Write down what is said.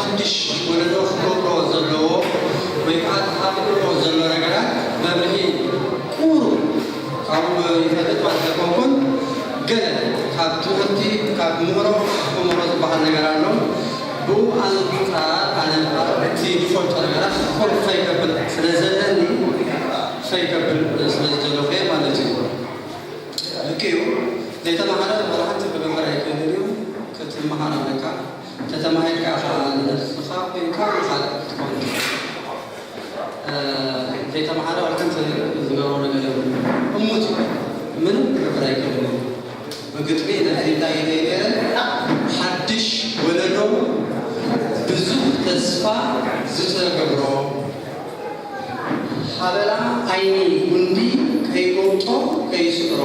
ሓድሽ ወለዶ ክገብሮ ዘለዎ ወይ ከዓ ክሓብሮ ዘሎ ነገራት መብርሂ ቁሩብ ካብኡ ይፈልጥ ማለት ኣይኮንኩን። ገለ ካብ ትምህርቲ ካብ ምህሮ ክምህሮ ዝበሃል ነገር ኣሎ። ብኡ ኣንፃር ኣነ ከዓ እቲ ዝፈልጦ ነገራት ኮርሳ ይገብር ስለ ዘለኒ ሳይከብል ስለ ዝደለኹ ማለት እዩ። ልክዩ ዘይተማሃረ ወላ ሓንቲ ክገብር ኣይክእልን እዩ። ክትመሃር ኣለካ። ተተማሂርካ ከዓ ንነብስኻ ኮይንካ ንኻልእ ክትኮን ዘይተማሃረ ወላ ሓንቲ ዝገብሮ ነገር የብሉ። እሙት እዩ። ምንም ክገብር ኣይክእልን እዩ። ብግጥሚ ነዚ እንታይ ኢለ ነይረ? ሓድሽ ወለዶ ብዙሕ ተስፋ ዝተገብሮ ሓበላ ዓይኒ ጉንዲ ከይጎብጦ ከይስዕሮ